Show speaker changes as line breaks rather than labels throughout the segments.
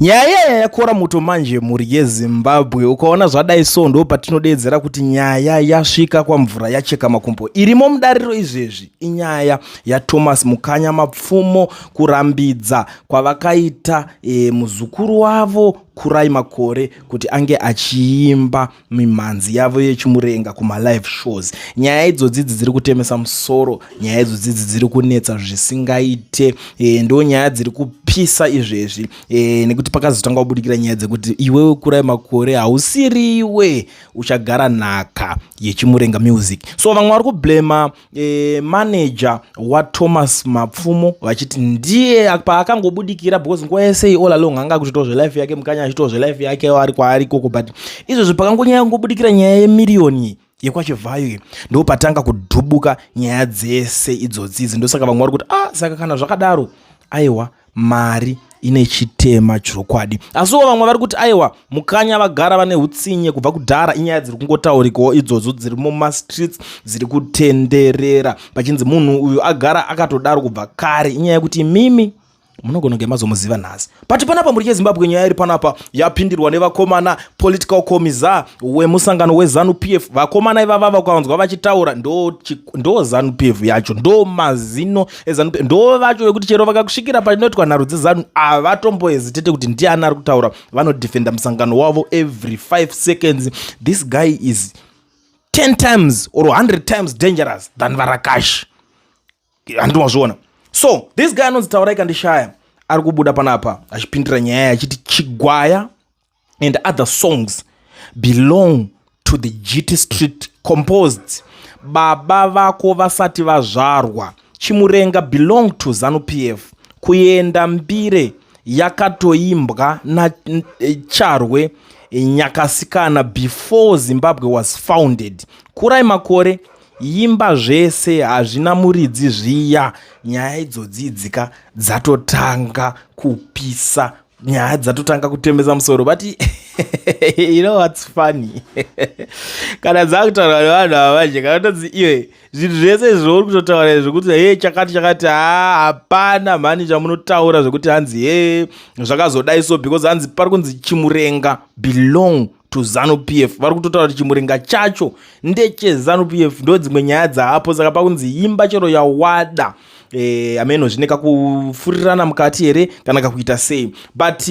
Nyaya iyaya yakora muto manje mhuri yeZimbabwe. Ukaona zvadai so ndo patinodeedzera kuti nyaya yasvika kwamvura yacheka makumbo. Irimo mudariro izvezvi inyaya yaThomas Mukanya Mapfumo kurambidza kwavakaita muzukuru wavo Kurai Makore kuti ange achiimba mimhanzi yavo yechimurenga kumalive shows. Nyaya idzodzi idzi dziri kutemesa musoro, nyaya idzodzi idzi dziri kunetsa zvisingaite. Ndo nyaya dziri kupisa izvezvi, nekuti pakazotanga kubudikira nyaya dzekuti iwewe Kurai Makore hausiriwe uchagara nhaka yechimurenga music. So vamwe vari kublema manager waThomas Mapfumo vachiti ndiye paakangobudikira, because nguva yese all along anga akutoitawo zvelife yake, Mukanya achitawo zvelife yake ari kwaari ikoko. But izvozvi pakangonyanya kungobudikira nyaya yemiriyoni yekwaChivhayo, ndo patanga kudhubuka nyaya dzese idzodzi idzi. Ndosaka vamwe vari kuti, ah, saka kana zvakadaro, aiwa, mari ine chitema chokwadi. Asiwo vamwe vari kuti, aiwa, Mukanya vagara vane utsinye kubva kudhara. Inyaya dziri kungotaurikawo idzodzo dziri mumastreets, dziri kutenderera pachinzi munhu uyu agara akatodaro kubva kare. Inyaya yekuti mimi munogona kunge mazomuziva nhasi. But panapa, mhuri yeZimbabwe, nyaya iri panapa yapindirwa nevakomana, political commissar wemusangano weZANU PF. Vakomana ivava vakawanzwa vachitaura, ndo ZANU PF yacho, ndo mazino eZANU, ndo vacho vekuti chero vakakusvikira panoitwa nharo dzeZANU, havatombohesitete kuti ndiani ari kutaura. Vanodefenda musangano wavo every 5 seconds. This guy is 10 times or 100 times dangerous than Varakashi, handimazviona. So this guy anonzi Taurai Kandishaya ari kubuda panapa achipindira nyaya achiti Chigwaya and other songs belong to the GT Street, composed baba vako vasati vazvarwa. Chimurenga belong to ZANU PF. Kuenda mbire yakatoimbwa naCharwe Nyakasikana before Zimbabwe was founded. Kurai Makore, imba zvese, hazvina muridzi zviya. Nyaya idzodzi idzika dzatotanga kupisa, nyaya dzatotanga kutemesa musoro. But you know what's funny? Kana dzakutaurwa nevanhu ava manje, kana todzi iwe zvinhu zvese izvo uri kutotaura zvekuti he chakati chakati, ha, hapana mhani chamunotaura zvekuti hanzi he zvakazodai so, because hanzi pari kunzi Chimurenga belong to ZANU PF. Vari kutotaura kuti Chimurenga chacho ndecheZANU PF. Ndo dzimwe nyaya dzaapo. Saka pakunzi imba chero yawada, ameno zvine kakufurirana mukati here kana kakuita sei. But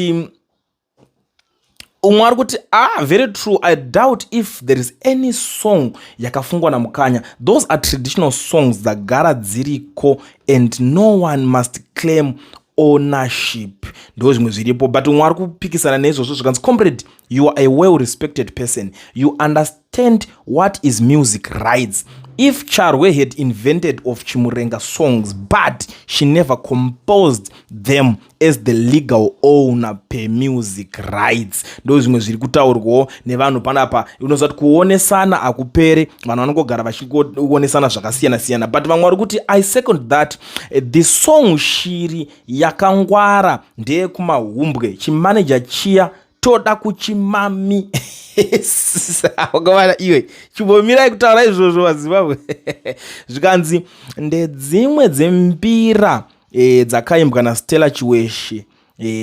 umwe ari kuti, ah, very true. I doubt if there is any song yakafungwa naMukanya. Those are traditional songs dzagara dziriko and no one must claim ownership. Ndo zvimwe zviripo. But umwe ari kupikisana neizvozvo, zvikanzi, comrade, you are a well respected person. You understand what is music rights. If Charwe had invented of Chimurenga songs, but she never composed them as the legal owner per music rights. Ndo zvimwe zviri kutaurwawo nevanhu panapa. Unoziva kuti kuonesana hakupere, vanhu vanongogara vachionesana zvakasiyana siyana. But vamwe vari kuti, I second that. The song Shiri Yakangwara ndeyekumahumbwe. Chimaneja chiya toda kuchimami wakamana. Iwe chimbomirai kutaura izvozvo, vaZimbabwe. Zvikanzi ndedzimwe dzembira dzakaimbwa naStella Chiweshe,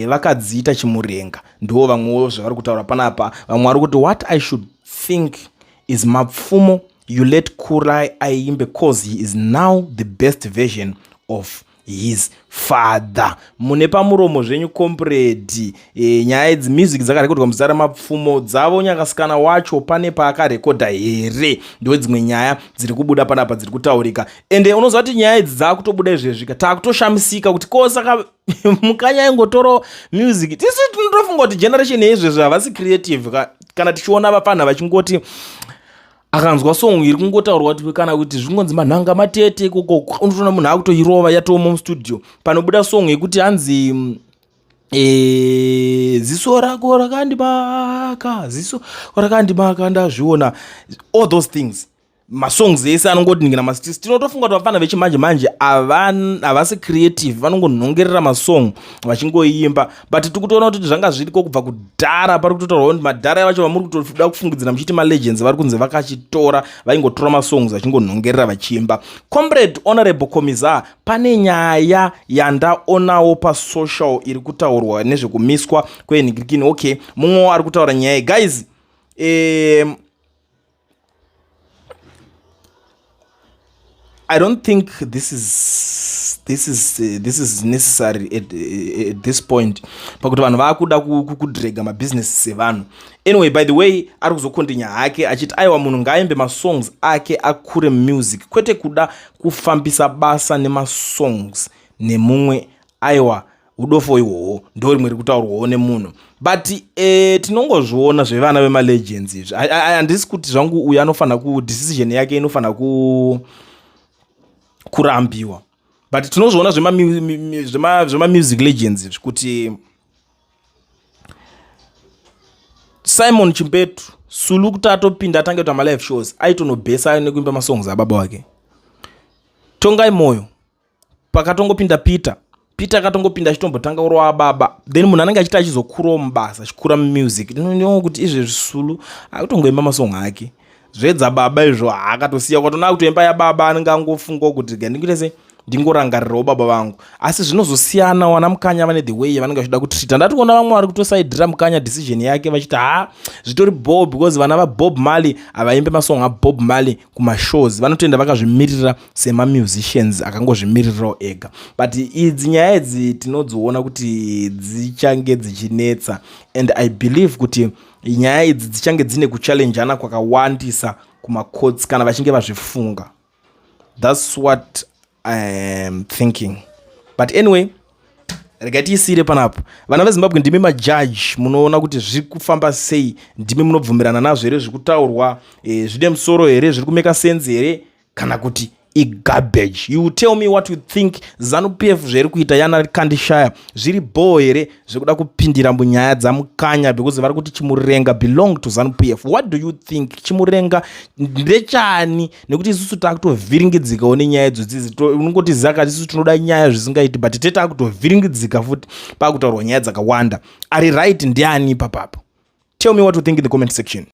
vakadziita Chimurenga. Ndo vamwewo zvavari kutaura panapa. Vamwe vari kuti, what I should think is, Mapfumo, you let Kurai aimbe cause he is now the best version of his father. Mune pamuromo zvenyu, comrade. Nyaya idzi, music dzakarekodwa muzita raMapfumo dzavo, Nyakasikana wacho pane paakarekodha here? Ndo dzimwe nyaya dziri kubuda panapa dziri kutaurika. Ende unoziva kuti nyaya idzi dzaakutobuda izvezvika, taakutoshamisika kuti ko saka Mukanya ingotoro music. Tisu tinotofunga kuti generation yeizvezvi havasi creative. Kana tichiona vapfanha vachingoti akanzwa song iri kungotaurwa kuti kana kuti zvingonzi manhanga matete ikoko, unotoona munhu akutoirova yatomo mustudio. Panobuda song yekuti hanzi ziso rako rakandimaka, ziso rakandimaka, ndazviona, all those things. Masongs ese anongodingira mastreets. Tinotofunga kuti vafana vechimanje manje havasi creative, vanongonhongerera masong vachingoimba, but tiri kutoona kuti zvanga zviriko kubva kudhara. Pari kutotaurwa kuti madhara vacho vamuri kutoda kufungidzira muchiti malegends vari kunzi vakachitora, vaingotora masongs vachingonhongerera vachiimba. Comrade Honorable Commissar, pane nyaya yandaonawo pasocial iri kutaurwa nezvekumiswa kwenhingirikini. Okay, mumwewo ari kutaura nyaya, guys. I don't think this is necessary at this point, pakuti vanhu vaakuda kudrega mabusiness evanhu. Anyway, by the way, ari kuzokontinya hake achiti aiwa, munhu ngaaimbe masongs ake akure music, kwete kuda kufambisa basa nemasongs nemumwe. Aiwa, udofo ihwohwo, ndo rimwe riri kutaurwawo nemunhu. But tinongozviona zvevana vemalegends izvi. Handisi kuti zvangu uyu anofanira ku decision yake inofanira ku kurambiwa, but tinozviona zvemamusic legends izvi kuti Simon Chimbetu Sulu, kuti atopinda atange kuita malive shows, aitonobhesa nekuimba masongs ababa wake. Tongai Moyo, pakatongopinda Peter, Peter akatongopinda achitombotanga kurova baba, then munhu anenge achiti achizokurawo mubasa, achikura mumusic. Ndinoona kuti izvezvi Sulu akutongoimba masong ake, zvedza baba izvo haakatosiya. Kwatona kutoimba yababa, anenge angofungawo kuti gandingoita sei, ndingorangarirawo baba vangu. Asi zvinozosiyana, wana Mukanya vane the way yavanenge vachida kutreata. Ndati kuona vamwe vari kutosaidhira Mukanya decision yake vachiti ha, zvitori bo because vana vaBob Marley havaimbe masong aBob Marley kumashows, vanotoenda vakazvimirira semamusicians akangozvimirirawo ega. But idzi nyaya idzi tinodziona kuti dzichange dzichinetsa, and I believe kuti nyaya idzi dzichange dzine kuchallenjana kwakawandisa kumacourts kana vachinge vazvifunga. That's what I am thinking. But anyway, regai tiisire panapo. Vana veZimbabwe, ndimi majaji, munoona kuti zviri kufamba sei. Ndimi munobvumirana nazvo here zviri kutaurwa? Zvine musoro here? Zviri kumeka sense here, kana kuti igarbage? You tell me what you think. ZANU PF zvairi kuita yana Kandishaya zviri bho here, zvekuda kupindira munyaya dzaMukanya, because vari kuti Chimurenga belong to ZANU PF? What do you think? Chimurenga ndechani? Nekuti isusu taakutovhiringidzikawo nenyaya idzodzizi. Unongoti zaka isusu tinoda nyaya zvisingaiti, but te taakutovhiringidzika futi paakutaurwa nyaya dzakawanda. Ari right ndiani ipapapo? Tell me what you think in the comment section.